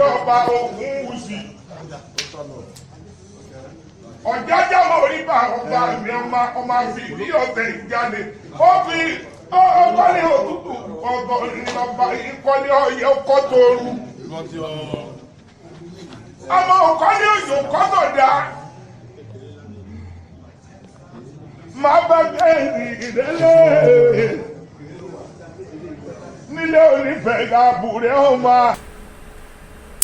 Ọba Ògúnwùsì. Ọ̀jájá mọ̀ orí bá ọba mi, ọmọ ọmọ àfi bí ọ̀tẹ̀ ìjáde. Ó fi ọkọ́lé òtútù ọgọ́ ìlọba ìkọ́lé ọyẹ ọkọ́ tóoru. Ọmọ òkọ́lé òjò kọ́tọ̀dá. Máa bá bẹ́ẹ̀rì ìdẹ́lẹ̀ nílé onífẹ̀ẹ́ àbúrẹ́ ọmọ.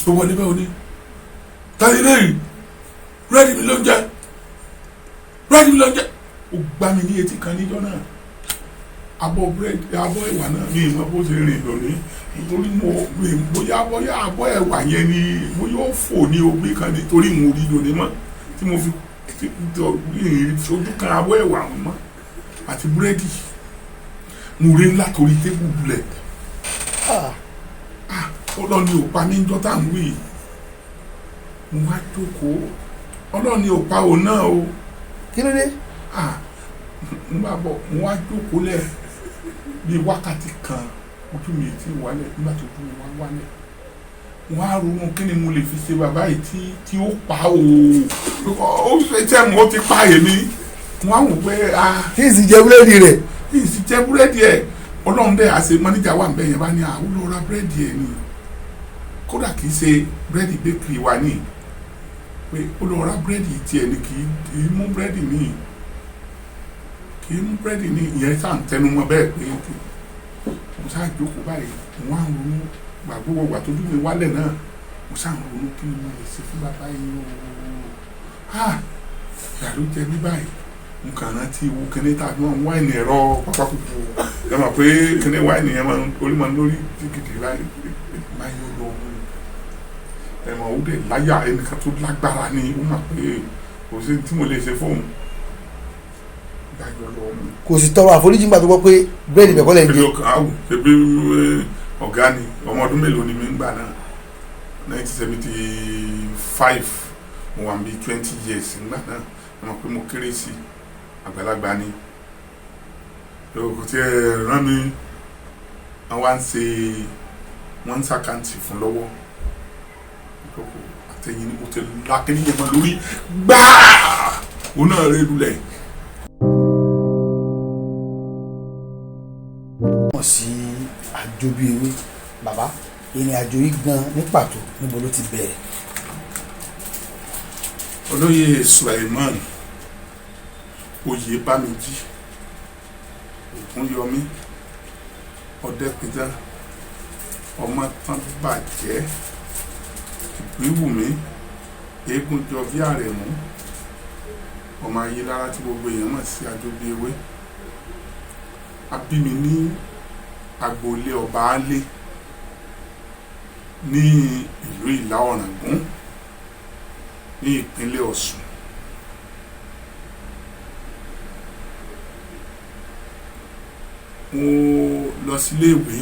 Ó wọlé báwo ni tani lẹ́yìn búrẹ́dì mi ló ń jẹ, búrẹ́dì mi ló ń jẹ. Ó gbá mi ní etí kan níjọ́ náà. Abọ́ búrẹ́dì, abọ́ ẹ̀wà náà ní ìmọ̀ bó ṣe rìn lónìí, nítorí mo mi bóyá bóyá abọ́ ẹ̀wà yẹn ni bóyá ó fò ní omi kan nítorí mo rí lónìí mọ́ tí mo fi ojú kan abọ́ ẹ̀wà mọ́ àti búrẹ́dì mo rí ńlá torí tébù lulẹ̀. Ọlọ́ni ò pa mí níjọ́ tá à ń wí. Mo wá jókòó, ọlọ́ni ò pa òun náà o. Kí ló dé? Mo bá bọ̀, mo wá jókòó lẹ̀ bíi wákàtí kan, ojú mi ti wálẹ̀. Nígbà tó ojú mi wá wálẹ̀, mo wá ronú kí ni mo lè fi ṣe bàbá yìí tí ó pa o. Ó ṣe tẹ́ mo ti pa èmi. Mo wá wò pé Tí ì sì jẹ búrẹ́dì rẹ̀. Tí ì sì jẹ búrẹ́dì ẹ̀. Ọlọ́run dẹ̀ àṣẹ mọ́níjà wà nbẹ̀ yẹn bá ní àwọn lọ ra búrẹ́dì ẹ̀ ni, kódà kì í ṣe búrẹ́dì bakery wa ní, pé ó lọ ra búrẹ́dì tiẹ̀ ni, kì í mú búrẹ́dì ní, kì í mú búrẹ́dì ní. Ìyẹn sá ń tẹnu mọ́ bẹ́ẹ̀ pé mo sá jókòó báyìí, mo wá ń ronú gbàgbọ́ gbà tójú mi wálẹ̀ náà. Mo sá ń ronú kí ni mo lè ṣe fún bàbá yìí o. Ìyà ló jẹ mí báyìí. Mo kàn rántí wo kíní tá a fi máa ń wáìnì ẹ̀rọ pápákùkù. Ẹ mọ̀ pé kíní wáìnì yẹn máa ń orí máa ń lórí jìgìdì báyìí báyìí. Ó lọ mú ẹ mọ̀, ó dẹ̀ láyà, ẹnìkan tó lágbára ni. Ó mọ̀ pé kò sí tí mo lè ṣe fóun dájọ́ lọ mú. Kò sì tọrọ àforíjì nígbà tó gbọ́ pé búrẹ́dì bẹ̀kọ́ lẹ̀ ń jẹ? Ọkàn áwù ṣe bí ọ̀gá ni. Ọmọ ọdún mélòó ni mi ń gbà náà? 1975, mo wà bí 20 years ńgbà náà. Mo mọ̀ pé mo kéré sí àgbàlagbà ni, kò tí ẹ rán mi. Wọ́n wá ń ṣe, wọ́n ń ṣàkáǹtì fún lọ́wọ́ àtẹ̀yìn ni mo ti lákìní yẹn mọ́ lórí gbáà, òun náà rẹ̀ lulẹ̀. Mọ̀ sí Àjọbíewé, bàbá, ìrìn àjò yìí gan ní pàtó, níbo ló ti bẹ̀rẹ̀? Olóyè Sulaiman Oyèbámijí Ògúnyọmí Ọdẹpẹjá ọmọ tán bàjẹ́ Ìgbéwùmí Eégúnjọbí Àrẹ̀mú ọmọ Ayélára tí gbogbo èèyàn mọ̀ sí Àjọbíewé. A bí mi ní agboolé ọba Alé ní ìlú Ìlá Ọ̀ràngún ní ìpínlẹ̀ Ọ̀ṣun. Mo lọ síléèwé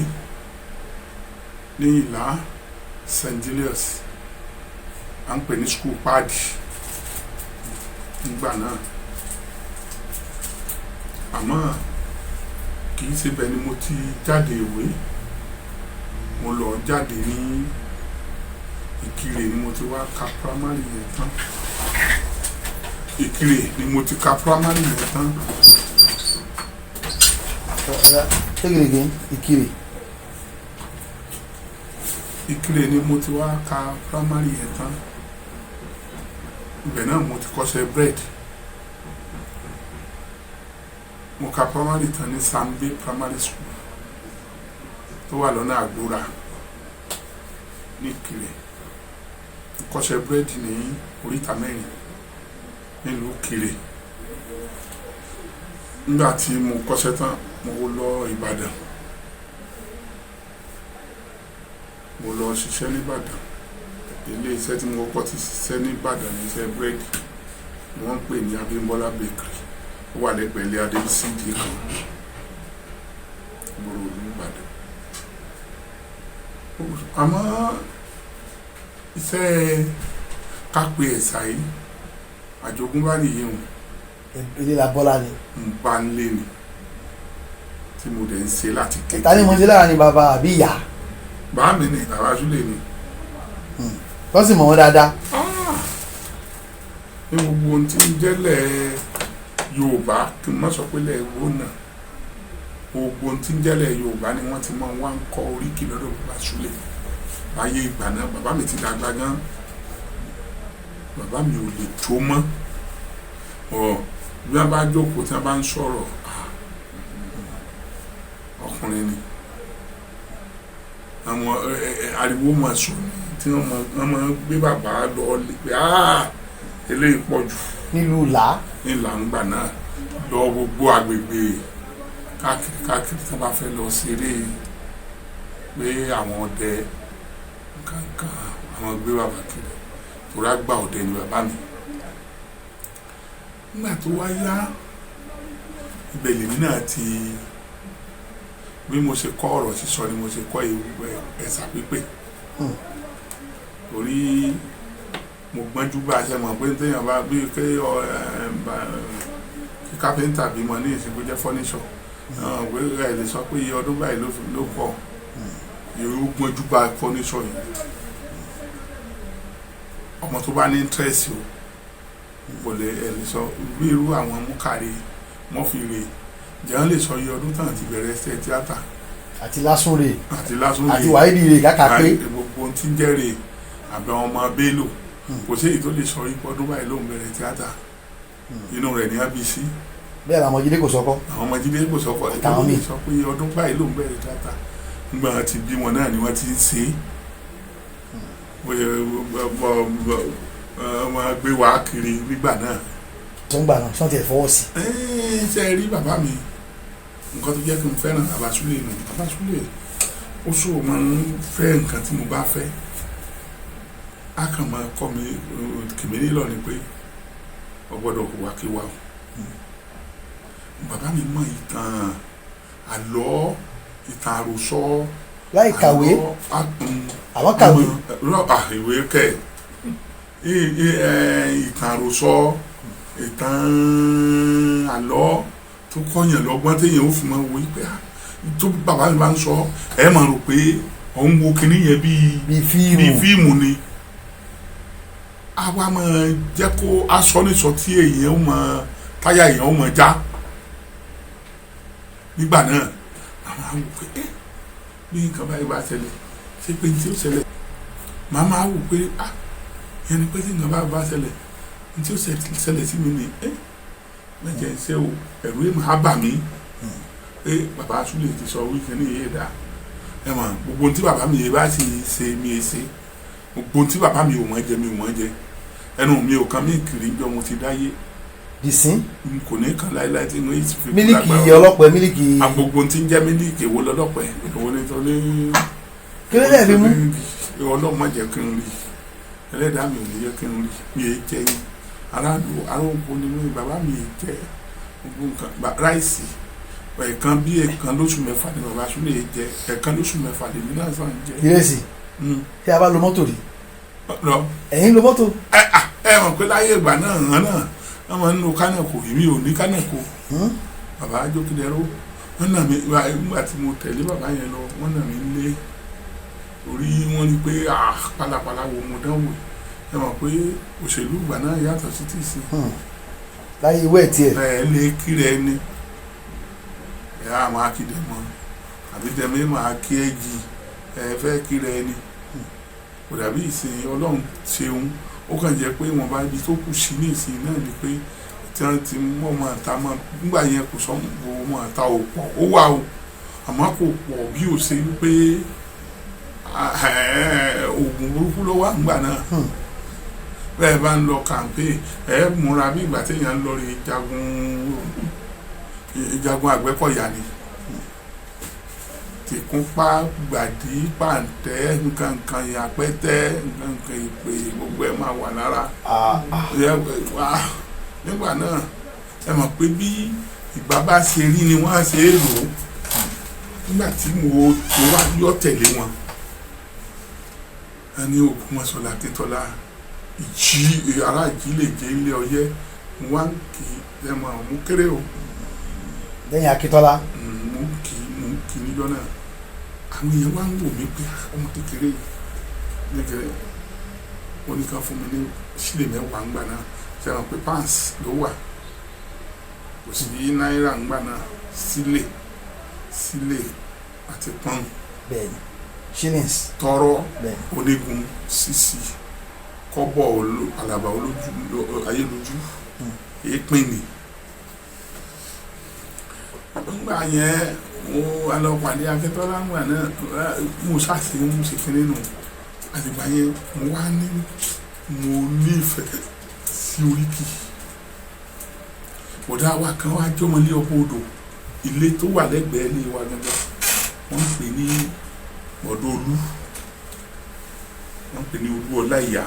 ní Ìlá St Julius, à ń pè ní school páàdì nígbà náà, àmọ́ kì í ṣe bẹ́ẹ̀ ni mo ti jáde ìwé. Mo lọ jáde ní Ìkirè ni mo ti wá ka primary yẹn tán. Ìkirè ni mo ti ka primary yẹn tán. Take it again, Ìkirè. Ìkirè ni mo ti wá ka primary yẹn tán. Ibẹ̀ náà mo ti kọ́ṣẹ́ bread. Mo ka primary tán ní Sambe Primary School tó wà lọ́nà Àgbóra ní Ìkirè. Kọ́ṣẹ́ búrẹ́dì ní oríta mẹ́rin nílùú Ìkirè. Nígbà tí mo kọ́ṣẹ́ tán, mo lọ Ìbàdàn, mo lọ ṣiṣẹ́ nìbàdàn. Ilé iṣẹ́ tí mo kọ́kọ́ ti ṣiṣẹ́ nìbàdàn ní iṣẹ́ búrẹ́dì ni wọ́n ń pè ní Abímbọ́lá Bakery. Ó wà lẹ́gbẹ̀ẹ́ ilé Adébísí ìdí kan gbòòrò ìlú Ìbàdàn. Àmọ́ iṣẹ́ kápẹ́ ẹ̀sà yìí, àjogúnbá nìyí hùn. Ilé la bọ́lá ni. Ń bá ń lé ni tí mo dẹ̀ ń ṣe láti kékeré. Ta ni mo ṣe lára ni, bàbá àbí ìyá? Bàá mi ni, bàbá Súlè ni. Tó sì mọ̀ wọ́n dáadáa. Ní gbogbo ohun tí ń jẹ́lẹ̀ Yorùbá, kí n má sọ pé lẹ̀ wo náà, gbogbo ohun tí ń jẹ́lẹ̀ Yorùbá ni wọ́n ti máa wá ń kọ́ oríkì lọ́dọ̀ bàbá Súlè láyé ìgbà náà. Bàbá mi ti dàgbà gan, bàbá mi ò lè jó mọ́ ọ. Bí wọ́n bá jókòó, tí wọ́n bá ń sọ̀rọ̀, ọkùnrin ni àwọn ariwo máa sọ ní tí wọ́n máa gbé bàbá lọ lè pé eléyìí pọ̀ jù. Nílùú là. Ní làǹgbà náà lọ gbogbo àgbègbè káàkiri káàkiri tí wọ́n bá fẹ́ lọ ṣeré pé àwọn ọdẹ kankan, àwọn gbé bàbá kiri torí àgbà ọdẹ ni bàbá mi. Nígbà tó wá yá, ibẹ̀ lèmi náà ti, bí mo ṣe kọ́ ọ̀rọ̀ sísọ ni mo ṣe kọ́ ẹ̀sà pípé, torí mo gbọ́njú bá a ṣe mọ̀ pé téèyàn bá bí ké ọ ẹ kí kápẹ́ńtà bímọ ní ìsìnkú jẹ́ fọ́níṣọ̀ pé ẹ lè sọ pé iye ọdún báyìí ló pọ̀ irú gbọ́njú bá fọ́níṣọ̀ yìí. Ọmọ tó bá ní interest o kò lè ẹ lè sọ bí irú àwọn múkàrí mọ́fìrè jẹ́ lè sọ iye ọdún tán ti bẹ̀rẹ̀ ẹsẹ̀ tíátà. Àti lásùnrè. Àti lásùnrè. Àti wàhídì rè kàkà pé. Gbogbo ohun tí ń jẹ́rè àbẹ̀ àwọn ọmọ Bello, kò sí èyí tó lè sọ ipò ọdún báyìí ló ń bẹ̀rẹ̀ tíátà. Inú rẹ̀ ní ABC. Bẹ́ẹ̀ làwọn Jídé kò sọ́kọ́. Àwọn ọmọ Jídé kò sọ́kọ́. Àtàwọn míì. Sọ pé ọdún báyìí ló ń bẹ̀rẹ̀ tíátà, nígbà wọn ti bí wọn náà ni wọ́n ti ń ṣe é, wọ́n gbé wa kiri nígbà náà. Tó ń gbà náà sọ́n ti ẹ̀ fọwọ́ sí. Ṣe rí bàbá mi, nǹkan tó jẹ́ kí n fẹ́ràn bàbá Súlè nù. Bàbá Súlè ó sòwò máa ń fẹ́ nǹkan tí mo bá fẹ́, á kàn máa kọ́ mi kìmí nílò ni pé ọ gbọ́dọ̀ hùwàkiwà o. Bàbá mi mọ ìtàn àlọ́, ìtàn àròsọ. Láì kàwé. Àlọ́, Àwọn kàwé. Ìwé kẹ, ìtàn àròsọ, ìtàn àlọ́ tó kọ́yàn lọ́gbọ́n téèyàn ó fi máa wo pé tó bàbá mi bá ń sọ, ẹ máa rò pé òun wo kinní yẹn bíi bíi fíìmù. Bíi fíìmù ni. A wá máa jẹ́ kó aṣọ nìṣọ tí èèyàn ó máa táyà, èèyàn ó máa já nígbà náà. Àwọn àwọn pé ẹ bí nǹkan báyìí bá ṣẹlẹ̀, ṣé pé ní tí ó ṣẹlẹ̀, màá máa wò pé ah, ìyẹn ni pé tí nǹkan báyìí bá ṣẹlẹ̀, ní tí ó ṣẹlẹ̀ sí mi ni ẹ mẹjẹ ń ṣe o. Ẹ̀rù ẹ̀ máa bà mí pé bàbá Súlè ti sọ wíkẹ́ ní ìyé dá ẹ mọ̀. Gbogbo ohun tí bàbá mi yé bá sì ṣe mi ẹ ṣe, gbogbo ohun tí bàbá mi ò mọ̀ jẹ mi ò mọ̀ jẹ, ẹnu mi ò kan mí kiri jọ mo ti dáyé. Dìsín. N kò ní kan láéláé tí n yìí ti fi kú mílíkì lágbára. Ọlọ́pẹ mílíkì. Agbogbo tí ń jẹ́ mílíkì, èwo lọ́lọ́pẹ́, èwo ní tó ní. Kí ló dé fi mú? Ọlọ́run má jẹ́ kí n rí, ẹlẹ́dàá mi ò ní jẹ́ kí n rí. Mi è jẹ yín aráàlú aróko ni mí. Bàbá mi è jẹ gbogbo nǹkan ráìsì ẹ̀ẹ̀kan bí ẹ̀ẹ̀kan lóṣù 6 ni bàbá Súlè jẹ, ẹ̀ẹ̀kan lóṣù 6 lèmi náà sàn jẹ. Ìrẹsì. Tí a bá lo mọ́tò rí. Lọ. Ẹ̀yin lo mọ́tò. Ẹ ẹ mọ̀ pé láyé ìgbà náà hàn náà wọ́n máa ń lo kánàkò, èmi ò ní kánàkò. Bàbá Jókìdẹró wọ́n nà mí nígbà tí mo tẹ̀lé bàbá yẹn lọ, wọ́n nà mí lé orí, wọ́n ní pé ah, pálapàla wo mo dánwò. Ẹ mọ̀ pé òṣèlú ìgbà náà yàtọ̀ sí tìsín. Láyé ìwé ẹ̀ tiẹ̀. Ẹ lè kiri ẹni ẹ á máa kí dẹ mọ àbí dẹmí máa kí ẹ jì, ẹ fẹ́ kiri ẹni kò dàbí ìsìn. Ọlọ́run ṣeun, ó kàn jẹ́ pé wọ́n bá ibi tó kù sí ní ìsìn náà ni pé tí wọ́n ti mú ọmọ àta mọ́. Nígbà yẹn kò sọ ọmọ àta ò pọ̀, ó wà o, àmọ́ kò pọ̀ bí ó ṣe wípé oògùn burúkú ló wà nígbà náà. Bẹ́ẹ̀ bá ń lọ kàǹpé, ẹ múra bí ìgbà téèyàn ń lọ rí jagun, ìjagun Àgbẹ̀kọ̀yà ni, tìkúnpá gbàdí pàǹtẹ́ nǹkankan ìyàpẹ́tẹ́ nǹkankan ìpè gbogbo ẹ̀ máa wà lára. Nígbà náà ẹ mọ̀ pé bí ìgbà bá ṣe rí ni wọ́n á ṣe é lò ó. Nígbà tí mo wá yọ tẹ̀lé wọn, a ní Ògbómọ̀ṣọ́ Akíntọ́lá ìjì ará ìjì lè jẹ́ ilé ọyẹ́, mo wá ń kì í, ẹ mọ̀ mo kéré o. Lẹ́yìn Akíntọ́lá. Mo ń kì í, mo ń kì í níjọ́ náà, àwọn èèyàn wá ń wò mí pé ọmọ kékeré kékeré. Ó ní kan fún mi ní sílè 10 ńgbà náà. Ṣe àwọn pé pounds ló wà, kò sí náírà ńgbà náà, sílè sílè àti pọ́n. Bẹ́ẹ̀ni, shillings. Tọrọ. Bẹ́ẹ̀ni. Onígun sísì, kọ́bọ̀, àlàbà olójú ayélujú, èépín ni. Ńgbà yẹn mo alọ́pàdé Akíntọ́lá ńgbà náà, mo ṣàṣì ń ṣe kinní nù. Àtìgbà yẹn mo wá ní mo nífẹ̀ẹ́ sí oríkì. Bọ̀dá wa kan wá jọmọlé ọkọ̀ odò, ilé tó wà lẹ́gbẹ̀ẹ́ ilé wa gangan, wọ́n ń pè ní bọ̀dọ̀ Olú, wọ́n ń pè ní Olú Ọláìyá.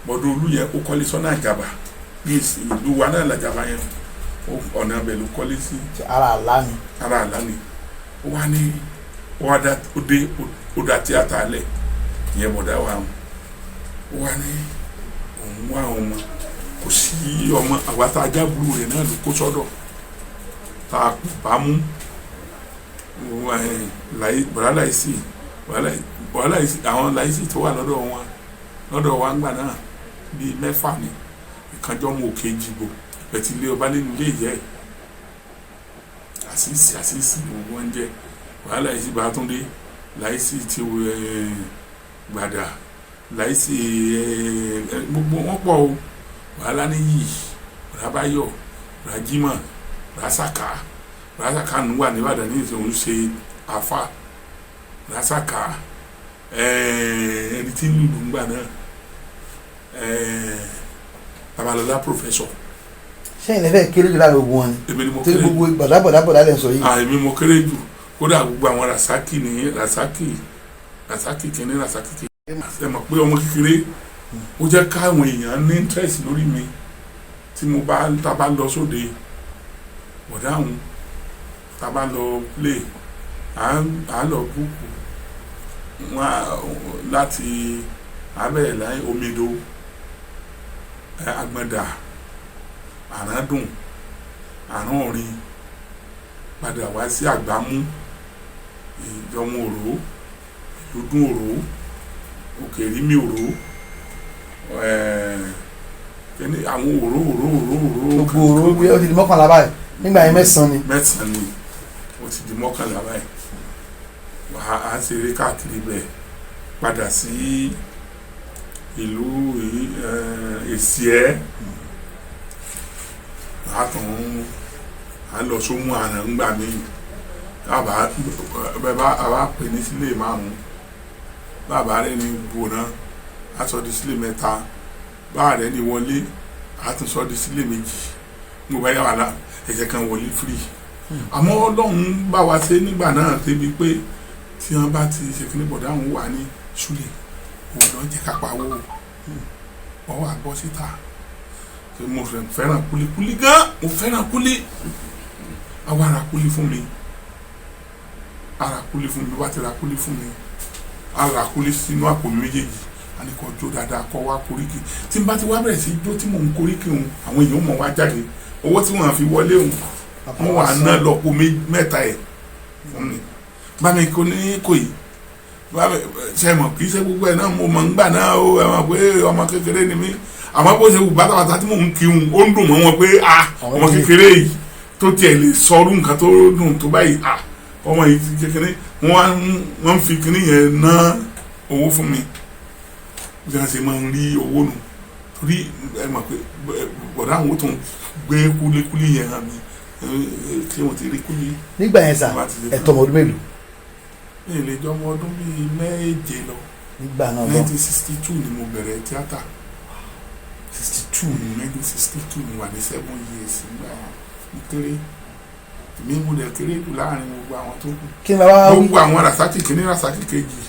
Bọ̀dọ̀ Olú yẹn, ó kọ́lé sọ́nà Àjàbá ní ìsìn ìlú wa náà làjàbá yẹn, ọ̀nà ibẹ̀ ló kọ́lé sí. Ara àlá ni. Ara àlá ni. Ó wá ní ó wá dá, ó dé, ó dá tíátà lẹ̀ ìyẹn. Bọ̀dá wa, ó wá ní òun wá ọmọ, kò sí ọmọ. Àwa tá a jábúrò rẹ̀ náà ló kó sọ́dọ̀ tá a kò bá mú. Bọ̀dá láìsí, bọ̀dá láìsí, àwọn láìsí tó wà lọ́dọ̀ wọn, lọ́dọ̀ wa ńgbà náà bíi mẹ́fà ni. Ìkànjọ́ mọ òkè jìbò bẹ̀tì ilé ọba nínú ilé ìyẹ́ ẹ̀, àṣìṣì àṣìṣì gbogbo wọn jẹ. Wàhálà láìsí Bàtúndé, láìsí ti gbàdà, láìsí gbogbo wọn pọ̀ o. Wàhálà níyì, Rábáyọ̀, Rájímọ̀, Rásàkà. Rásàkà nù wà nìbàdàn ní ìsìn, òun ṣe àfà. Rásàkà, ẹni tí ń lùlù ńgbà náà, Babalọlá Professor. Ṣé ilẹ̀ fẹ́ kéré jù láàrin ogun wọn ni? Èmi ni mo Torí kéré. gbogbo bọ̀dá bọ̀dá bọ̀dá lẹ̀ ń sọ yìí. Ah, èmi mo kéré jù. Kódà gbogbo àwọn Rasaki ní Rasaki, Rasaki kìíní, Rasaki kìíní. Ẹ mọ̀ pé ọmọ kékeré, ó jẹ́ káwọn èèyàn ní interest lórí mi. Tí mo bá tá a bá lọ sóde, bọ̀dá òun, tá a bá lọ play, à ń lọ book wọn láti abẹ́rẹ́ láyé omido, agbọ̀ndà, àràndùn, àrùn orin, padà wá sí àgbámú, ìjọmọ òró, ìlúdún òró, òkèrímì òró, kíní àwọn òró òró òró òró. Gbogbo òró bí ó ti di 11 báyìí, nígbà yẹn 9 ni. 9 ni, ó ti di 11 báyìí. Wà á ṣeré káàkiri bẹ́ẹ̀ padà sí ìlú Èsìẹ́, a tún à ń lọ sómú àná ńgbà míì. Bàbá bẹ́ẹ̀ bá a bá pè ní sílé 5, bàbá rẹ̀ ní gbòòrà, a sọ di sílé 3, bàbá rẹ̀ ní wọlé, a tún sọ di sílé 2. Mo bá yà wà lá ẹ̀jẹ̀ kan wọlé free. Àmọ́ Ọlọ́run bá wa ṣe nígbà náà débi pé tí wọ́n bá ti ṣe kíní, bọ̀dá àwọn wà ní ṣúlẹ̀, òun lọ jẹ́ ká pawó, wọ́n wà bọ́ síta. Ṣé mo fẹ́ràn kúlíkúlí gan, mo fẹ́ràn kúlí. Àwa ra kúlí fún mi, ara kúlí fún mi, wá ti ra kúlí fún mi, ara kúlí sínú àpò mi méjèèjì. A ní kó jó dáadáa, kó wá koríki. Tí n bá ti wá bẹ̀rẹ̀ sí jó tí mò ń koríki òun, àwọn èèyàn mọ̀ wá jáde. Owó tí wọ́n fi wọlé òun, wọ́n wà ná lọ́pọ̀ mẹ́ta ẹ̀ fún mi. Bá mi kó ní kò yìí, bá mi ṣe mọ̀, kì í ṣe gbogbo ẹ̀ náà mo mọ̀ ń gbà náà o. Ẹ mọ̀ pé ọmọ kékeré ni mí, àmọ́ bó ṣe wù bàtàbàtà tí mò ń kí un, ó ń dùn mọ́ wọn pé ah, ọmọ kékeré yìí tó tiẹ̀ lè sọrú nǹkan tó dùn tó báyìí, ah, ọmọ yìí ti kékeré. Wọ́n ń fi kinní yẹn ná owó fún mi. Bí wọ́n ṣe máa ń rí owó nù, torí ẹ mọ̀ pé bọ̀dá àwọn tó ń gbé kúlíkúlí yẹn hàn mí tí wọ́n ti rí kúlí. Nígbà yẹn sà, ẹ̀tọ́ ọmọ ọdún mélòó? Ní ilé ìjọ ọmọ ọdún bíi 7 lọ. Nígbà náà lọ. 1962 ni mo bẹ̀rẹ̀ tíátà. 62? 1962, mo wà ní 7 years nígbà yẹn. Mo kéré, èmi mo dẹ̀ kéré jù láàrin gbogbo àwọn tó kù. Kí ni bàbá wa wí? Gbogbo àwọn Rasaki kìíní, Rasaki kejì,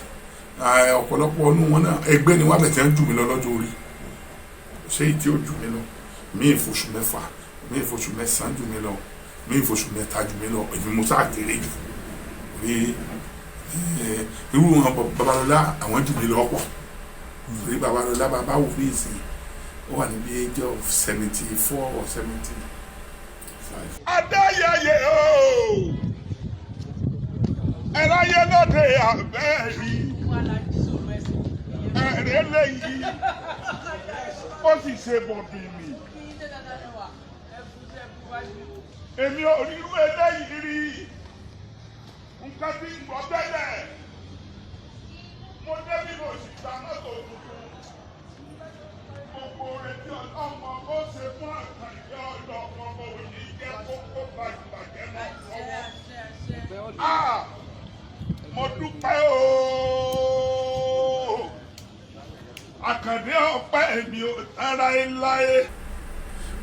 ọ̀pọ̀lọpọ̀ ọdún wọn náà, ẹgbẹ́ ni wọ́n bẹ̀ tí wọ́n jù mí lọ lọ́jọ́ orí. Ṣé èyí tí ó jù mí lọ, mí ìfoṣù 6, mí ìfoṣù 9 jù mí lọ, mí ìfoṣù 3 jù mí lọ, èmi mo sáà kéré jù rí. Irú wọn Babalọlá, àwọn jù mí lọ pọ̀, torí Babalọlá, bàbá wò ní ìsìn, ó wà níbi age of 74 or 75. Adáyẹyẹ o, ẹráyé lóde àbẹ́ẹ̀rí ẹ̀rẹ́. eléyìí ó sì ṣe bọ̀bìnì. Èmi ò rírú eléyìí rí. Nǹkan tí ń gbọ́ tẹ́lẹ̀, mo débi mo sì gba mọ́tò tuntun. Gbogbo rẹ̀ tí ọmọ ó ṣe fún àkàndé ọ̀dọ́ ọmọ òní jẹ́ kókó bàjẹ́ mọ́ lọ́wọ́. Ah! Mo dúpẹ́ ooo. Àkàndé ọpẹ́ mi ò tán láéláé.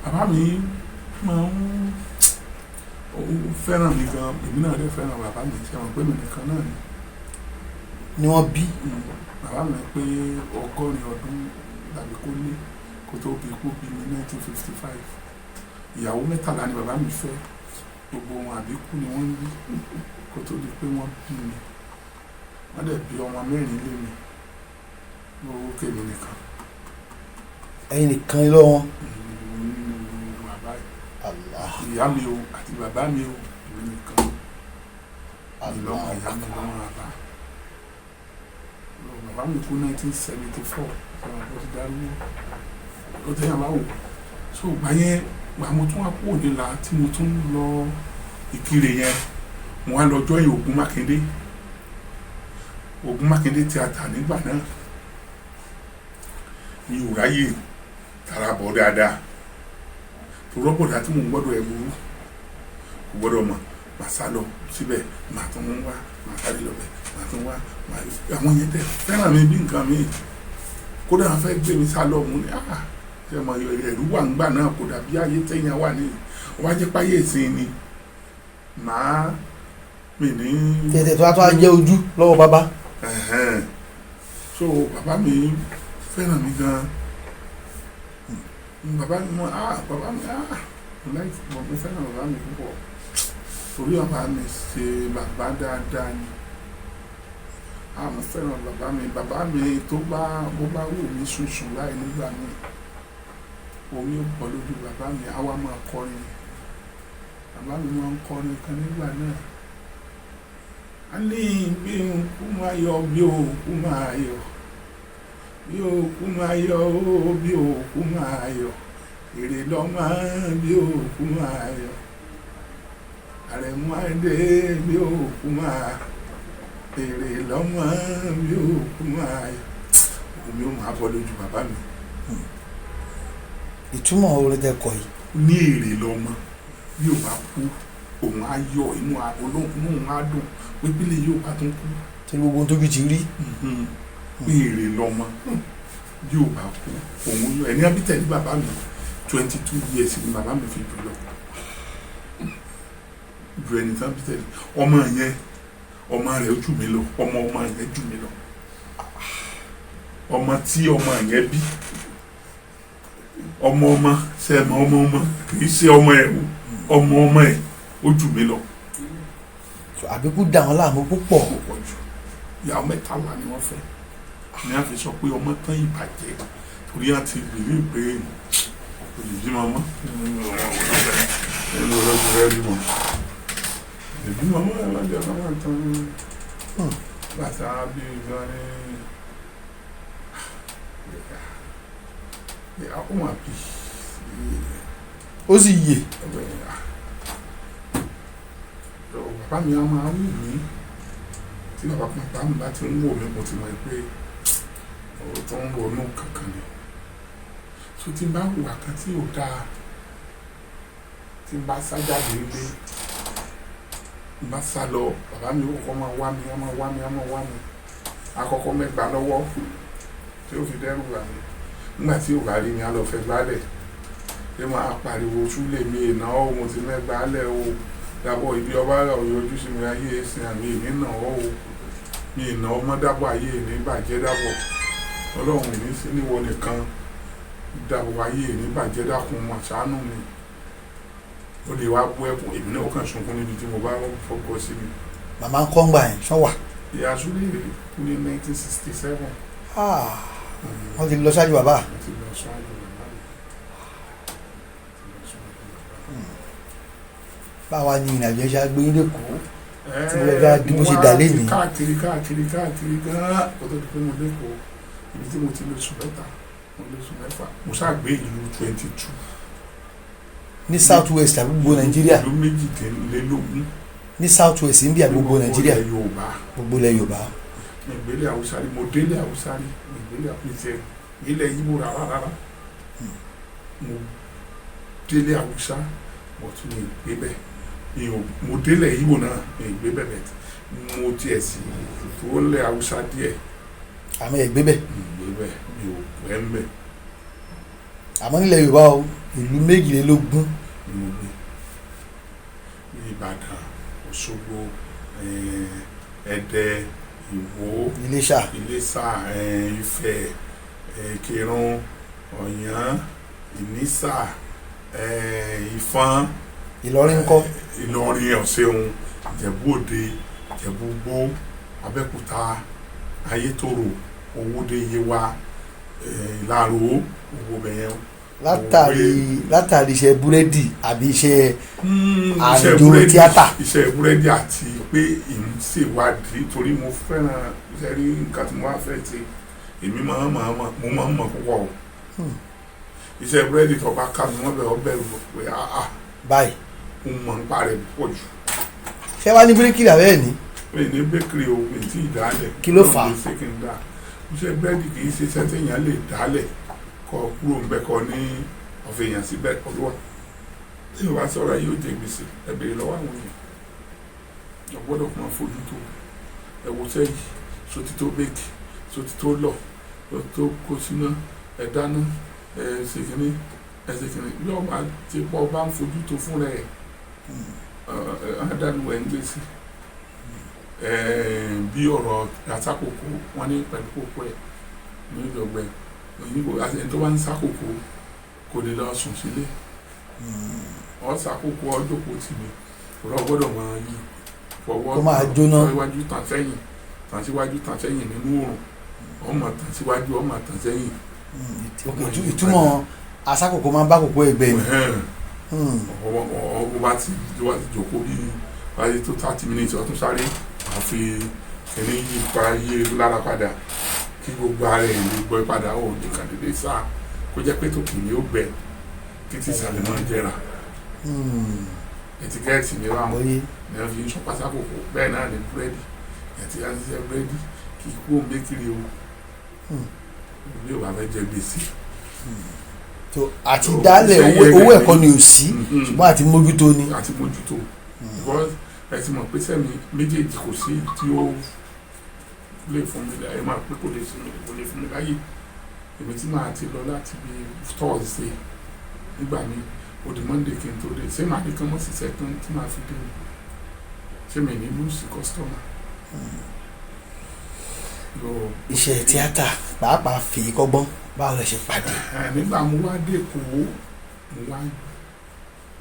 Bàbá mi máa ń ó fẹ́ràn mi gan, èmi náà dẹ̀ fẹ́ràn bàbá mi. Ṣe wọn pé mi nìkan náà ni Ni wọ́n bí. Bàbá mi pé 80 ọdún tàbí kó lé kó tó bí kú bí ní 1955. Ìyàwó 13 ni bàbá mi fẹ́, gbogbo wọn àbíkú ni wọ́n ń bí kó tó di pé wọ́n bí mi. Wọ́n dẹ̀ bí ọmọ mẹ́rin lé mi lówó kémi nìkan. Ẹ̀yin nìkan lọ wọn. Nínú bàbá yìí. Allah. Ìyá mi o àti bàbá mi o, èmi nìkan ìlọ́mọ ìyá mi lọ́mọ bàbá. Lọ, bàbá mi kú 1974, ọ̀rọ̀ bó ti darúgbó ó tẹ́yàn bá wò. So gbà yẹn, gbà mo tún wá kúrò nílà tí mo tún lọ Ìkirè yẹn, mo wá lọ join Ògún Mákindé, Ògún Mákindé theatre nígbà náà. Mi ò ráyè tara bọ̀ dáadáa tó rọ́bọ̀dá tí mò ń gbọ́dọ̀ ẹ̀ burú, kò gbọ́dọ̀ mọ̀. Màá sá lọ síbẹ̀, màá tún wá, màá sáré lọ bẹ̀, màá tún wá. Àwọn yẹn tẹ fẹ́ràn mi bí nǹkan mi. Kódà wọ́n fẹ́ gbé mi sá lọ, mo ní ah, ṣe mọ ẹ̀rú wà ńgbà náà, kò dàbí ayé tẹ̀yàn wà ní wọ́n á jẹ́ páyé ìsìn ni màá mi ní. Tètè tó wá tó wá jẹ́ ojú lọ́wọ́ bàbá. Ẹ̀hẹ́n. So bàbá mi fẹ́ràn mi gan. Bàbá mi mọ ah, bàbá mi ah, mo like, mo fẹ́ràn bàbá mi púpọ̀ torí bàbá mi ṣe bàbá dáadáa ni. Ah, mo fẹ́ràn bàbá mi. Bàbá mi tó bá bó bá wù mí sùnsùn láì nígbà mi, omi ò pọ̀ lójú bàbá mi, á wá máa kọrin. Bàbá mi máa ń kọrin kan nígbà náà, a ní bí òkú máa yọ, bí òkú máa yọ, bí òkú máa yọ ó, bí òkú máa yọ, èrè lọ́mọ, bí òkú máa yọ, àrẹ̀mú adé, bí òkú máa èrè lọ́mọ, bí òkú máa yọ. Omi ó máa bọ́ lójú bàbá mi. Ìtumọ̀ orin tẹ kọ yìí? Ní èrè lọ́mọ, bí ò bá kú òun á yọ, inú olóhùn òun á dùn pé bílẹ̀ yóò bá tún kú. Torí gbogbo ohun tójú ti rí. Ní èrè lọ́mọ, bí ò bá kú òun yọ. Ẹni abítẹ̀lé bàbá mi, 22 years ni bàbá mi fi jù lọ, ju ẹni tán bítẹ̀lé. Ọmọ yẹn, ọmọ rẹ̀ ó jù mí lọ, ọmọ ọmọ yẹn jù mí lọ, ọmọ tí ọmọ yẹn bí, ọmọ ọmọ ṣe é mọ, ọmọ ọmọ, kì í ṣe ọmọ ẹ̀ o, ọmọ ọmọ ẹ̀ ó jù mí lọ. So, àbíkú dà wọ́n láàmú púpọ̀. Kò pọ̀ jù. Ìyàwó 13 ni wọ́n fẹ́ ní a fi sọ pé ọmọ tán ìbàjẹ́, torí a ti bìlí pé kò lè bímọ mọ́. Ẹnu ọlọ́jọ́ rẹ bímọ, lè bímọ mọ́, ẹ má jẹ́ ká máa tán bàtà bí gan ni ó mà bí. Ó sì yè. Bàbá mi á máa wù mí. Tí bàbá mi bá ti ń wò mí, mo ti mọ̀ pé ọ̀rọ̀ tó ń ronú kankan ni. So tí n bá hùwà kan tí ò dáa, tí n bá sá jáde nílé, n bá sá lọ, bàbá mi ó kọ́kọ́ máa wá mi, á máa wá mi, á máa wá mi, àkọ́kọ́ mẹ́gbàá lọ́wọ́ tí ó fi dẹ́rù bà mí. Nígbà tí ò bá rí mi, á lọ fẹ́ gbálẹ̀ ṣé máa pariwo súlẹ̀ mi ìná ó, mo ti mẹ́gbàá lẹ̀ o, dàbọ̀ ibi ọba rẹ̀ ò yọjú sí mi, ayé ẹ̀sìn àmì èmi nà ọ́ o, mi ìná ọmọ, dàbọ̀ ayé èmi bàjẹ́, dàbọ̀ ọlọ́run èmi sí níwọ nìkan, dàbọ̀ ayé èmi bàjẹ́, dákun mà ṣàánú mi. Ó lè wá bú ẹkùn, èmi náà ó kàn sunkún níbi tí mo bá fọkọ sí mi. Màmá ń kọ́ ń gbà yẹn ṣọ́ wà? Ìyá súlẹ̀ kú ní 1967. Ah, wọ́n ti lọ ṣáájú bàbá. Mo ti lọ ṣáájú bàbá mi. Ti lọ ṣáájú bàbá mi. Báwa ni ìrìnàjò ṣe agbóyin lẹ́kọ̀ọ́ tí mo lọ bá di bó ṣe dà mo wá lénìí? ti káàkiri káàkiri káàkiri gan-an kó tó di pé mo lẹ́kọ̀ọ́. Ibi tí mo ti lò oṣù 3, mo lò oṣù 6, mo ṣáà gbé ìlú 22. Ní South West àbí gbogbo Nàìjíríà? Ìlú 22. Ní South West ń bí àbí gbogbo Nàìjíríà? Ilẹ̀ Yorùbá. Gbogbo ilẹ̀ Yorùbá. Ìgbélé Haúsá rí, mo délé Haúsá rí, ìgbélé àpètẹ ilẹ̀ Yíbò rárá rárá. Mo délé Haúsá, mo tún ní ìgbé bẹ́ẹ̀ mi ò, mo délé Yíbò náà, mi ìgbé bẹ́ẹ̀ bẹ́ẹ̀, mo tiẹ̀ sì tó lẹ̀ Haúsá díẹ̀. Àmọ́ ẹ̀ gbé bẹ̀? Ìgbé bẹ́ẹ̀, mi ò pẹ́ ń bẹ̀. Àmọ́ nílẹ̀ Yorùbá o, ìlú 22. Ni mo gbé ní Ìbàdàn, Òṣogbo, Ẹdẹ, Ìwó, Iléṣà. Iléṣà, Ifẹ̀, Ìkìrun, Ọ̀yán, Ìnísà, Ìfọ̀n. Ìlọrin ńkọ́? Ìlọrin ọ̀sẹ̀hun, Ìjẹ̀bú Òde, Ìjẹ̀bú Igbó, Abẹ́òkúta, Ayétòrò, Owódé, Yewa, Ìlaró, owó bẹ̀yẹn. Látàrí iṣẹ́ búrẹ́dì àbí iṣẹ́ Iṣẹ́ àjò búrẹ́dì, tíátà? Iṣẹ́ búrẹ́dì àti pé ìṣèwádìí, torí mo fẹ́ràn iṣẹ́ rí nǹkan tí mo wá fẹ́ ṣe, èmi máa ń mọ̀, mo máa ń mọ̀ púpọ̀ o. Iṣẹ́ búrẹ́dì tó bá ká mi wọ́n bẹ̀ ọ́ bẹ̀rù pé ah, Báyìí. Mo mọ̀ nípa rẹ̀ púpọ̀ jù. Ṣé wàá ní bíríkìlì àbẹ́ẹ̀ ní? Mi ní bakery o, mi tí ì dálẹ̀. Kí ló fà á? Ọlọ́run lè ṣe kí n dá iṣẹ́ búrẹ́dì. Kì í ṣe iṣẹ́ téèyàn lè dálẹ̀ kọ kúrò ń bẹ́ kọ ní ọ̀fẹ́ èèyàn síbẹ̀ olúwa. Tí yóò bá sọ̀rọ̀, yóò jẹ gbèsè. Ẹ béèrè lọ́wọ́ àwọn èèyàn. Ẹ gbọ́dọ̀ máa fojú tó ẹ wo sẹ́yìn sotí tó bake, sotí tó lọ, sotí tó kó síná, ẹ dáná, ẹ ṣe kínní, ẹ ṣe kínní. Yóò máa ti pọ̀ bá ń fojú tó fún rẹ̀ ẹ adánuwẹ̀ ń gbèsè bí ọ̀rọ̀ àtàkùkù wọn ní pẹ̀lú kókó ẹ̀ ní ìjọgbẹ́ òyìnbó àti ẹni tó bá ń sákòókò kò lè lọ sùn sílé. Ọ sákòókò ọjọ́kò tì mí ọ̀rọ̀ gbọ́dọ̀ máa yí fọwọ́ Kó máa jóná. Tàn síwájú, tàn sẹ́yìn, tàn síwájú, tàn sẹ́yìn nínú oòrùn, ọmọ tàn síwájú, ọmọ tàn sẹ́yìn. Ok, ìtumọ̀ asákòókò máa ń bá kòkó ẹgbẹ́ ni. Ọwọ́ bá ti jòkó bí bá ti tó 30 minutes, ọtún sáré àfi kìnní yí pa yí lára padà kí gbogbo ara ẹ̀ lè gbọ́ padà. Ó lè kàn dédé sá kó jẹ́ pé tòkì ni ó gbẹ títí ìsàlẹ̀ máa ń jẹrà. Ẹtíkẹ́ẹ̀tì ní báwọn Bóyé. ní wọ́n fi ń sọ pásákòkò. Bẹ́ẹ̀ náà ní búrẹ́dì ẹtí á ṣiṣẹ́ búrẹ́dì kí kú òun bakery o, bí ò bá fẹ́ jẹ gbèsè. Tó àti dálẹ̀ Iṣẹ́ owó yẹn owó gẹ̀ ẹ̀kọ́ ni ò sí, ṣùgbọ́n àti mójútó ni. Àti mójútó, because ẹ ti mọ̀ pé sẹ́mi méjèèjì kò sí tí ó lè fún mi láyé, máa pé kò lè sí mi, kò lè fún mi láyè. Èmi tí màá ti lọ láti bí Thursday nígbà mi, ó di Monday kí n tó dé. Ṣé màá ní kán mọ́ sí tán tí màá fi dé mi? Ṣé mi ní lose customer? Iṣẹ́ tíátà pàápàá fi kọ́gbọ́n, báwo lẹ ṣe pàdé? Nígbà mo wá dé Èkó, mo wá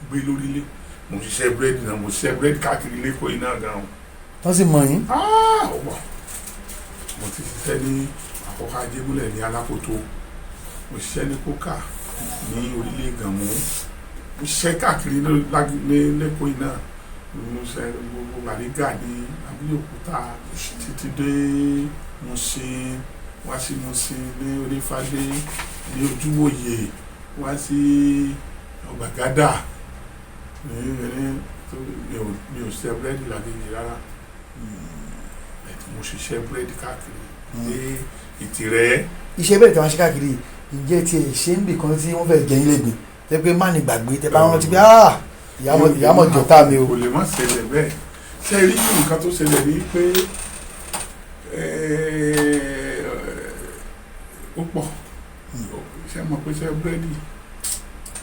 gbé lórílẹ̀, mo ṣiṣẹ́ búrẹ́dì náà, mo ṣiṣẹ́ búrẹ́dì káàkiri lẹ́kọ̀ọ́ yìí náà gan-an. Wọ́n sì mọ̀ yín? Ah, wà. Mo ti ṣiṣẹ́ ní àkọ́kọ́ Ajégúnlẹ̀ ní Alákòótó, mo ṣiṣẹ́ ní Kókà ní orílẹ̀ Ìgànmú, mo ṣiṣẹ́ káàkiri ní lẹ́kọ̀ọ́ yìí náà. Mo ṣe gbogbo Bàrígà ní Abúlé Òkúta títí dé Mùṣín, wá sí Mùṣín ní Onífádé ní Ojúwòye, wá sí Ọgbàgádà ní ní mi ò ṣiṣẹ́ búrẹ́dì lágége rárá. Mo ṣiṣẹ́ búrẹ́dì káàkiri ní Ìtìrẹ́. Iṣẹ́ bẹ́ẹ̀ tí wọ́n ṣe káàkiri, ǹjẹ́ tí ẹ ṣe ń bì kan tí wọ́n fẹ́ jẹ yín lẹ́gbẹ̀ẹ́ tẹ́ pé má ní gbàgbé, tẹ́ bá rántí pé ah, ìyàmọ̀ jọ̀tá mi o? Kò lè má ṣẹlẹ̀ bẹ́ẹ̀. Ṣe rí nǹkan tó ṣẹlẹ̀ ní pé ó pọ̀. Ṣe mọ̀ pé ṣe búrẹ́dì,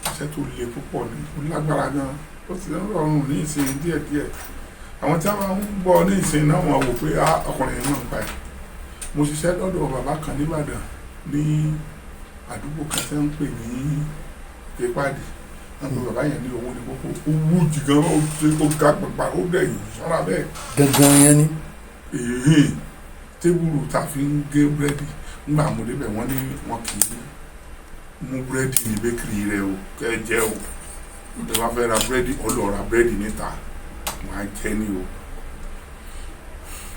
iṣẹ́ tó le púpọ̀ ni, ó lágbára gan. Ó ti ń rọrùn ní ìsìn díẹ̀díẹ̀. Àwọn tí wọ́n ń gbọ́ ní ìsìn náà, wọ́n wò pé ah, ọkùnrin yìí máa ń pa ẹ̀. Mo ṣiṣẹ́ lọ́dọ̀ bàbá kan nìbàdàn ní àdúgbò kan tí wọ́n ń pè ní Ìpàdé. Wọ́n pe bàbá yẹn ní owó ní kókó. Ó wú jì gan, ó ṣe, ó ga pàpà, ó dẹ̀ sọ́ra bẹ́ẹ̀. Gangan yẹn ni. Èyí table tá a fi ń gé búrẹ́dì, ńgbà mo débẹ̀, wọ́n ní wọn kì í mú búrẹ́dì ní bakery rẹ o, kẹ́ ẹ jẹ́ o. Tó bá fẹ́ ra búrẹ́dì, ó lọ ra búrẹ́dì níta, wọ́n á jẹ́ ní o.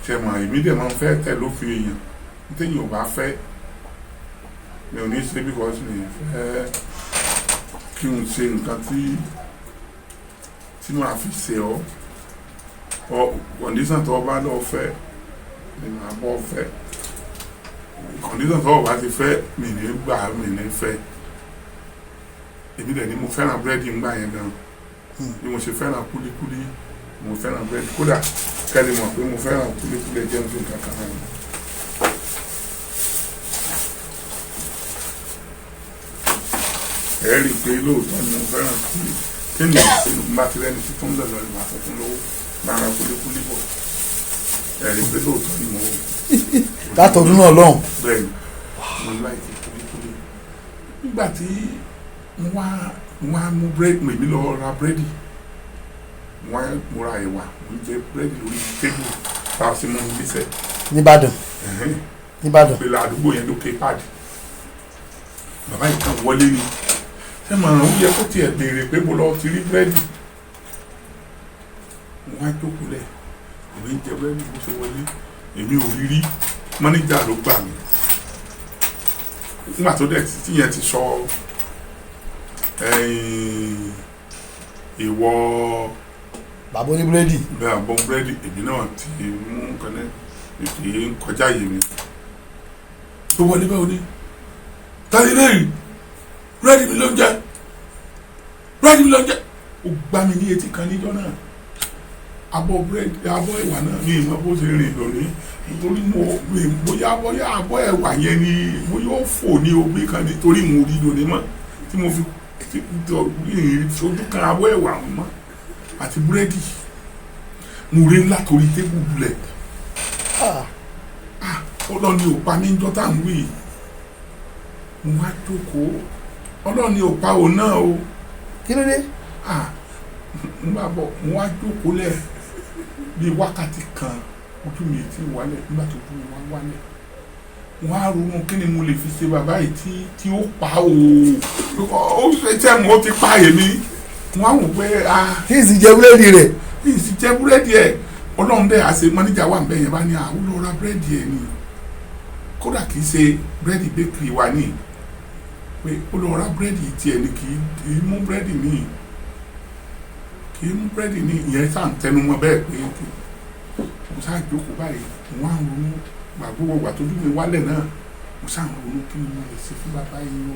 Ṣe mọ̀, èmi dẹ̀ máa ń fẹ́ tẹ̀ lófin èèyàn. Téèyàn ò bá fẹ́ Mi ò ní ṣe because mi fẹ́ kí n ṣe nǹkan tí màá fi ṣe ọ́. Ọ condition tó o bá lọ fẹ́ ni màá bọ́ fẹ́. Condition tó o bá ti fẹ́, mi ní gbà, mi ní fẹ́. Èmi dẹ̀ ni mo fẹ́ràn búrẹ́dì ńgbà yẹn gan. Bí mo ṣe fẹ́ràn kúlíkúlí, mo fẹ́ràn búrẹ́dì. Kódà kẹ́lẹ́ mọ̀ pé mo fẹ́ràn kúlíkúlí, ẹ jẹ́ n fi nǹkan kan hàn yín. Ẹ rí i pé lóòótọ́ ni mo fẹ́ràn kúlí. Kí ni ìṣèlú bá ti rẹ́ni tí tó ń lọ lọ ní màá fún lówó, máa ra kúlíkúlí bọ̀. Ẹ rí i pé lóòótọ́ ni mo Látọdún náà lọ́hùn. Bẹ́ẹ̀ ni, mo like kúlíkúlí. Nígbà tí mo wá mú búrẹ́dì, mi lọ ra búrẹ́dì, mo wá mo ra ẹ̀wà, mo ń jẹ búrẹ́dì lórí table tá a sì mú un gbèsè. Nìbàdàn, nìbàdàn. Pẹ̀lú àdúgbò yẹn lókè pàdé, bàbá yìí kan wọlé ni. Ṣé màá ó yẹ kó tiẹ̀ béèrè pé mo lọ ti rí búrẹ́dì? Mo wá jókòó lẹ̀, èmi ń jẹ búrẹ́dì. Bó ṣe wọlé, èmi ò rí rí. Mọ́níjà ló gbà mí. Nígbà tó dẹ̀ tí yẹn ti sọ ẹ̀yìn ìwọ Bàbá oníbúrẹ́dì. Bẹ́ẹ̀, àbọ̀ búrẹ́dì, èmi náà ti mú kẹ́lẹ́ kì í kọjá yìí mi. Tó wọlé báwo ni, tani lẹ́yìn búrẹ́dì mi ló ń jẹ, búrẹ́dì mi ló ń jẹ. Ó gbá mi ní etí kan níjọ́ náà. Abọ́ búrẹ́dì, abọ́ ẹ̀wà náà, mi ì mọ bó ṣe rìn lónìí, nítorí mo mi bóyá abọ́ ẹ̀wà yẹn ni bóyá ó fò ní omi kan, nítorí mo rí lónìí mọ́ tí mo fi fojú kan abọ́ ẹ̀wà mọ́ àti búrẹ́dì. Mo rí látòrí table lulẹ̀. Ọlọ́ni ò pa mí ń jọ́ tá à ń wí. Mo wá jókòó, Ọlọ́ni ò pa òun náà o. Kí ló dé? Ah, n bá bọ̀. Mo wá jókòó lẹ̀ bíi wákàtí kan, ojú mi ti wálẹ̀. Nígbà tó ojú mi wá wálẹ̀, mo wá ronú, kí ni mo lè fi ṣe bàbá yìí tí ó pa o? Ó ṣe tẹ́ mo ti pa èmi. Mo wá wò pé ah, Tí ì sì jẹ búrẹ́dì rẹ̀. Kí n sì jẹ búrẹ́dì ẹ̀. Ọlọ́run dẹ̀ àṣẹ mọ́níjà wà nbẹ̀ yẹn bá ní àwọn lọ ra búrẹ́dì ẹ̀ ni. Kódà kì í ṣe búrẹ́dì bakery wa ní pé ó lọ ra búrẹ́dì tiẹ̀ ni. Kì í mú búrẹ́dì ní, kì í mú búrẹ́dì ní. Ìyẹn sá ń tẹnu mọ́ bẹ́ẹ̀ pé mo sá jókòó báyìí, mo wá ń ronú. Gbàgbọ́ gbà tójú mi wálẹ̀ náà, mo sá ń ronú, kí ni mo lè ṣe fún bàbá yìí o?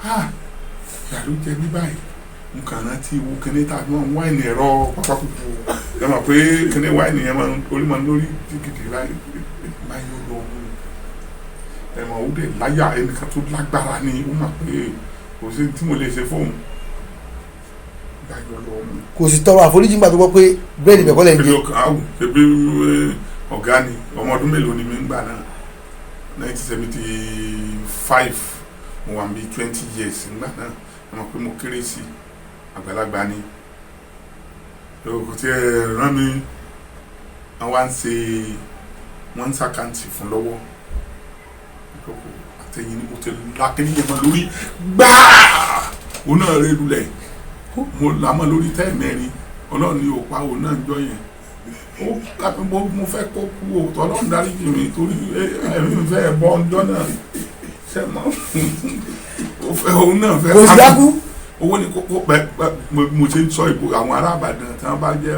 Ah, ìyà ló jẹ mí báyìí. Mo kàn rántí wo kíní tá a fi máa ń wáìnì, ẹ̀rọ pápákùkù. Ẹ mọ̀ pé kíní wáìnì yẹn máa ń orí máa ń lórí jìgìdì báyìí báyìí. Ó lọ mú ẹ mọ̀, ó dẹ̀ láyà. Ẹnìkan tó lágbára ni. Ó mọ̀ pé kò sí tí mo lè ṣe fóun báyìí, ó lọ mú. Kò sì tọrọ àforíjì nígbà tó gbọ́ pé búrẹ́dì bẹ̀kọ́ lẹ̀ ń Kí jẹ? ló kàn á wù? Ṣebí ọ̀gá ni. Ọmọ ọdún mélòó ni mi ń gbà náà? 1975, mo wà bí 20 years ńgbà náà. Ẹ mọ̀ pé mo kéré sí àgbàlagbà ni. Kò tí ẹ rán mi. Wọ́n wá ń ṣe, wọ́n ń ṣàkáǹtì fún lọ́wọ́. Ìjókòó àtẹ̀yìn ni mo ti lákínní yẹn mọ́ lórí gbáà. Òun náà rẹ lulẹ̀, mo là mọ́ lórí tẹ́ẹ̀ mẹ́rin. Ọlọ́run ni ò pa òun náà ń jọ yẹn. Ó kápẹ́ mo fẹ́ kó kú o. Tọ́lọ́run dárí jì mí, torí ẹ̀mí mi fẹ́ bọ́ ọjọ́ náà. Ṣe mọ́ ó fẹ́ òun náà fẹ́ Kò sì pa mí. dákú. Owó ni kókó pẹ pẹ. Mo ṣe ń sọ ìbò àwọn ará Ìbàdàn tí wọ́n bá jẹ́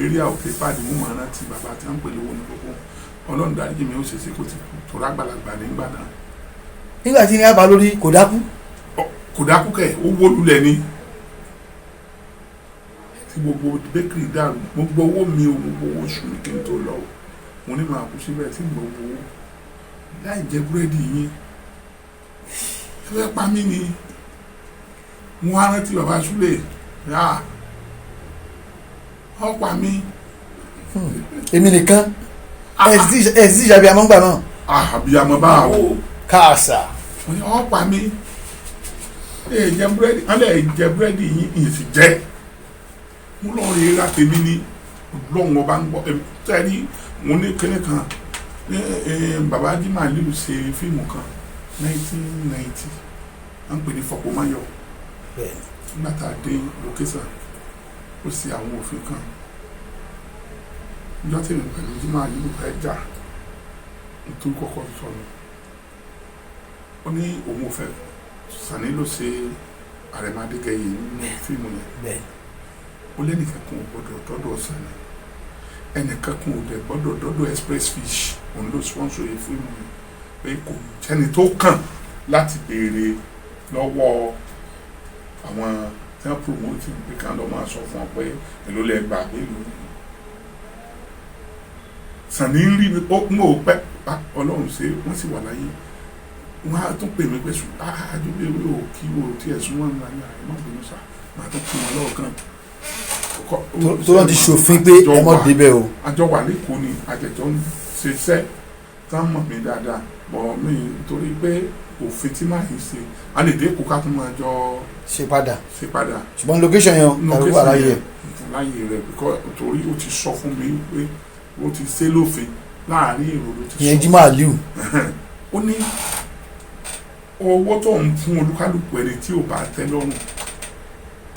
eré òkè pàdé, mo máa rántí bàbá tí wọ́n ń pè lówó ní kókó. Ọlọ́run dárí jì mí. Ó ṣeéṣe kó ti kú, torí àgbàlagbà nígbà náà. Nígbà tí ní àbá lórí, kò dákú? Kò dákú kẹ̀, ó wó lulẹ̀ ni tí gbogbo bakery dàrú. Mo gbọ́ owó mi o, mo gbọ́ owó oṣù mi kí n tó lọ o. Mo ní màá kú síbẹ̀ tí mo gbọ́ owó láì jẹ búrẹ́dì yín. Ẹ fẹ́ pa mí ni. Mo wá rántí bàbá Súlè yá ọ pa mí. Èmi nìkan ẹ sì ṣàbí amọ́ngbà náà. Àbíyamọ bá o. Káàsà. Mo ní ọ pa mí. Ẹ jẹ búrẹ́dì, wọn lè jẹ búrẹ́dì yín, ìyẹn sì jẹ. Mo lọ rí ra tèmi ní lọ́wọ́n ọba ń gbọ́ tẹ́rí. Mo ní kíní kan ní bàbá Jimoh Aliu ṣe fíìmù kan 1990, à ń pè ní Fọpọ́máyọ̀. Nígbà tá a dé location, ó ṣe àwọn òfin kan. Níjọ́ tèmi pẹ̀lú Jimoh Aliu fẹ́ jà, nítorí kọ́kọ́ sọnù. Ó ní òun ò fẹ́. Sàní ló ṣe Àrẹ̀mọ Adégẹyè nínú fíìmù yẹn. Ó lẹ́nìkan kan ò gbọ́dọ̀ dọ́dọ̀ Sàní, ẹnìkan kan ò dẹ̀ gbọ́dọ̀ dọ́dọ̀ Express Fish, òun ló sponsor yìí fíìmù yẹn, pé kò sẹ́ni tó kàn láti béèrè lọ́wọ́ àwọn tí wọ́n promote pé kí wọ́n lọ máa sọ fún ọ pé èló lẹ gbà èló. Sàní ń rí mi, ó ń wò pẹ́, Ọlọ́run ṣe wọ́n sì wà láyé. Wọ́n á tún pè mí pé sùn àjọbí ewé ò kí wò tí ẹ̀sùn wọn ń ní àyè má bínú sá, màá tún kí wọn lọ́ọ̀kan. Tó wọ́n ti ṣòfin pé ẹ mọ́ débẹ̀ o. Àjọ wà lẹ́kọ̀ọ́ ni, àjẹjọ́ ń ṣiṣẹ́ tá a mọ̀ mí dáadáa bọ̀ mí, torí pé òfin tí máa ń ṣe a lè dé kó ká tún máa jọ ṣe padà. Ṣe padà. Ṣùgbọ́n location yẹn kàlùkù wà láyé ẹ̀. Láyé rẹ̀, torí ó ti sọ fún mi pé ó ti ṣe lófin láàrin èrò ló ti sọ. Ìyẹn Jimoh Aliu. Ó ní owó tó ń fún olúkálùkù, ẹni tí ò bá tẹ́ lọ́rùn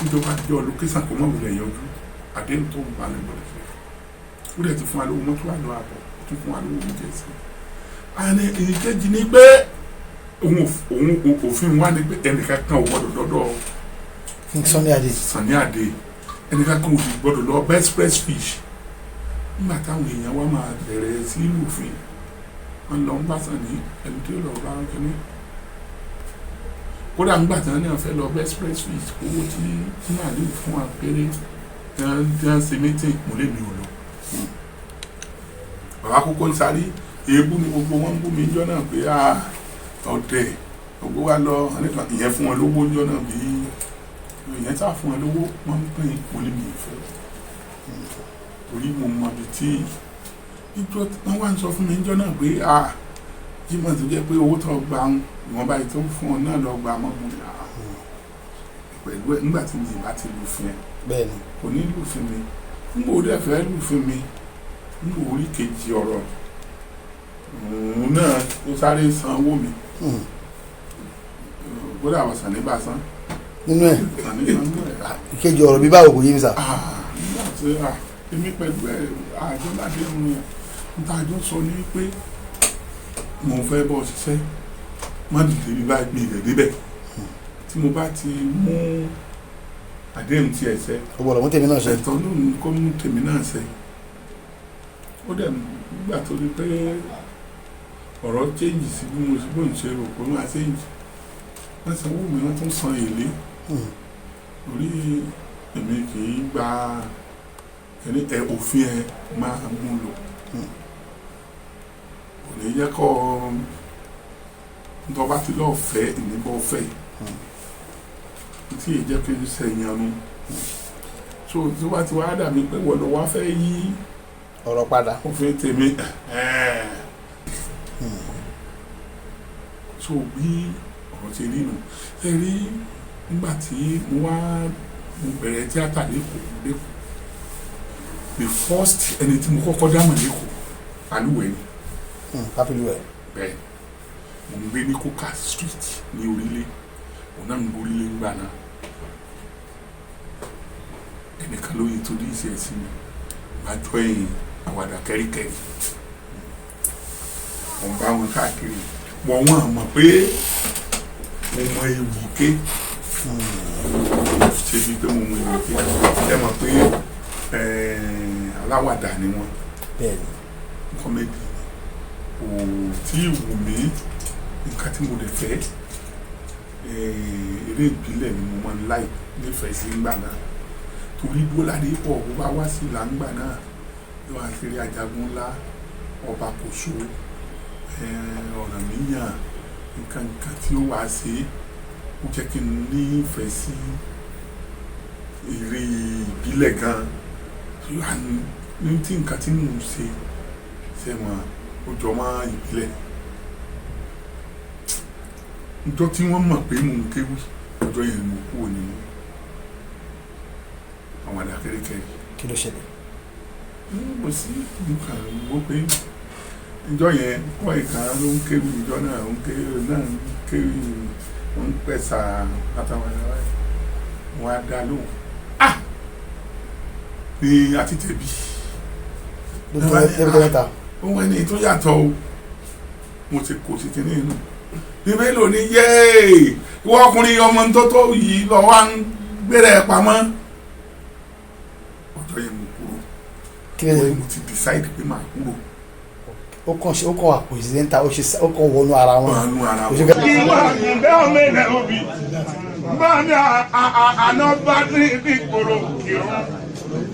níjọba jọ location, kò mọ̀ wulẹ̀ yọjú. Àdéhùn tó ń bá ní gbọ́dọ̀ ṣe, ó dẹ̀ ti fún wa lówó mọ́tò àlọ́ àbọ̀, ó tún fún wa lówó oúnjẹ sí i. Àní ìkejì ni pé òun òfin wa ni pé ẹnìkan kan ò gbọ́dọ̀ dọ́dọ̀ King Sunny Adé. Sunny Adé, ẹnìkan kan ò sì gbọ́dọ̀ lọ Best Fresh Fish. Nígbà táwọn èèyàn wa máa bẹ̀rẹ̀ sí lùfin, wọn lọ ń bá Sunny, ẹni tí ó lọ bá wọn kínní. Kódà ńgbà tí wọn náà fẹ́ lọ Best Fresh Fish, owó tí màálù fún wa péré tí wọ́n ṣe meeting, mo lè mi ò lọ. Bàbá kókó ń sáré, èébú ni gbogbo wọn ń bú mi jọ náà pé ọ̀dẹ̀ gbogbo wa lọ ìyẹn fún wọn lówó jọ náà, bí ìyẹn tá fún wọn lówó wọn ń pín, mo lè mi ìfẹ́, torí mo mọ ibi tí wọn wá ń sọ fún mi jọ náà pé Jimoh tó jẹ́ pé owó tó gba ìwọ̀n báyìí tó fún ọ náà lọ gba mọ́ mi pẹ̀lú ẹ̀ nígbà tí mi ìbá ti lù fún ẹ. Bẹ́ẹ̀ni. Kò ní lù fún mi, n kò dẹ̀ fẹ́ lù fún mi, n kò rí kejì ọ̀rọ̀ òun náà, ó sáré san owó mi. Kódà àwọn Sàní bá san. Nínú ẹ̀. Sàní san nínú ẹ̀. Ìkejì ọ̀rọ̀ bí báwo, kò yé mi sà. Nígbà tí èmi pẹ̀lú ẹ̀ àjọ ládéhùn yẹn, níta àjọ sọ ní pé mo fẹ́ bọ́ ṣiṣẹ́, má dìde bí bá mi rẹ̀ débẹ̀ tí mo bá ti mú àdéhùn tí ẹ ṣe. O gbọ́dọ̀ mú tèmi náà ṣe. Ẹ̀tọ́ lóun kó mú tèmi náà ṣe. Ó dẹ̀ nígbà tó di pé ọ̀rọ̀ change sí bí mo bó ń ṣe rò pé máa change, wọ́n san owó mi, wọ́n tún san èlé orí. Èmi kì í gba ẹni ẹ òfin ẹ máa mú lò, kò ní jẹ́ kọ́ ntọ́ bá ti lọ́ọ̀ fẹ́ ìníbọ̀ fẹ́ tí èyí jẹ́ kí n ṣe ìyanu. So tí wàá ti wá dàbí pé wọ́n lọ wá fẹ́ yí ọ̀rọ̀ padà. Òfin tèmi. So bí ọ̀rọ̀ ti rí nù, ẹ rí nígbà tí mo wá mo bẹ̀rẹ̀ tíátà lẹ́kọ̀ọ́, the first ẹni tí mo kọ́kọ́ dámọ̀ lẹ́kọ̀ọ́, Alúwẹ̀ ni. Pápílúwẹ̀. Bẹ́ẹ̀, mo ń gbé ní Coca Street ní Orílẹ̀, òun náà ń gorílẹ̀ ńgbà náà. Ẹnìkan ló introduce ẹ̀ sí mi, bá join àwàdà kẹ́ríkẹ́rí, mo ń bá wọn káàkiri. Wọ́n mọ̀ pé mo mọ ewì ké, ṣe bíi pé mo mọ ewì ké. Ẹ mọ̀ pé aláwàdà ni wọ́n. Bẹ́ẹ̀ni. Comedy kò tí ì wù mí. Nǹkan tí mo lè fẹ́, eré ìbílẹ̀ ni mo máa ń láì nífẹ̀ẹ́ sí ńgbà náà, torí Bọ́ládé pọ̀ bó bá wá sí ìlà ńgbà náà, yóò wá kiri Ajagun Ńlá, Ọba Kòso, Ọ̀rànmíyàn, nǹkan nǹkan tí ó wá sí, ó jẹ́ kí n nífẹ̀ẹ́ sí eré ìbílẹ̀ gan. Ní tí nǹkan tí mò ń ṣe ṣe mọ̀, ó jọ mọ́ ìbílẹ̀. Ọjọ́ tí wọ́n mọ̀ pé mò ń kéwì, ọjọ́ yẹn mo kúrò nínú àwọn àdá kẹ́ríkẹ́rí. Kí ló ṣẹlẹ̀? Kò sí nǹkan mo pé ìjọ yẹn kọ́ ìka ló ń kéwì, ìjọ náà ń kéwì, náà ń kéwì, ń pẹ̀sà àtàwọn ẹ̀rọ wọn á dá lóhùn ní àti tẹ̀bí. Lébùtẹ́ mẹ́ta. Ohun ẹni tó yàtọ̀ o, mo ti kò sí kinní inú. Ní Bello ní yéé, ìwọ ọkùnrin ọmọ tó tó yìí lọ wá ń gbére ẹ pamọ́. Ọjọ́ yẹn mo kúrò. Kí ló dé? Mo ti decide pé màá kúrò. Ó kàn ṣe, ó kàn wà coincidental, ó ṣe, ó kàn wọnú ara wọn. Wọnú ara Kò sí wọn. ká- Ìwà àgùnbẹ́ ọmọ ilẹ̀ òbí bá mi àná bá ní ìgboro kírun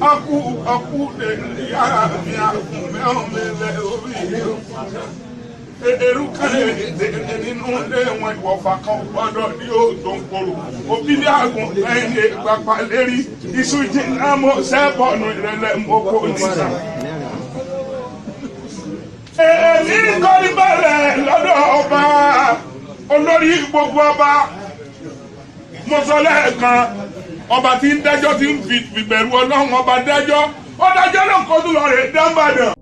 ọkú ọkú lè yára mi. Àgùnbẹ́ ọmọ ilẹ̀ òbí, eru kan lè nínú ilé wọn, ìwọ̀fà kan gbọ́dọ̀ ní òjò ń koro òbí ní àgùn lẹ́yìn ní ìgbàpá lérí iṣu jìnnà mọ́ sẹ́bọ̀nù ìrẹ̀lẹ̀ mọ́kò nìkan. Èmi kọ́ni bẹ̀rẹ̀ lọ́dọ̀ ọba olórí gbogbo ọba. Mo sọ lẹ́ẹ̀kan, ọba tí ń dájọ́, tí ń fi ìbẹ̀rù Ọlọ́run ọba dájọ́, ó dájọ́ náà kó tó lọ rè dáńbàdàn.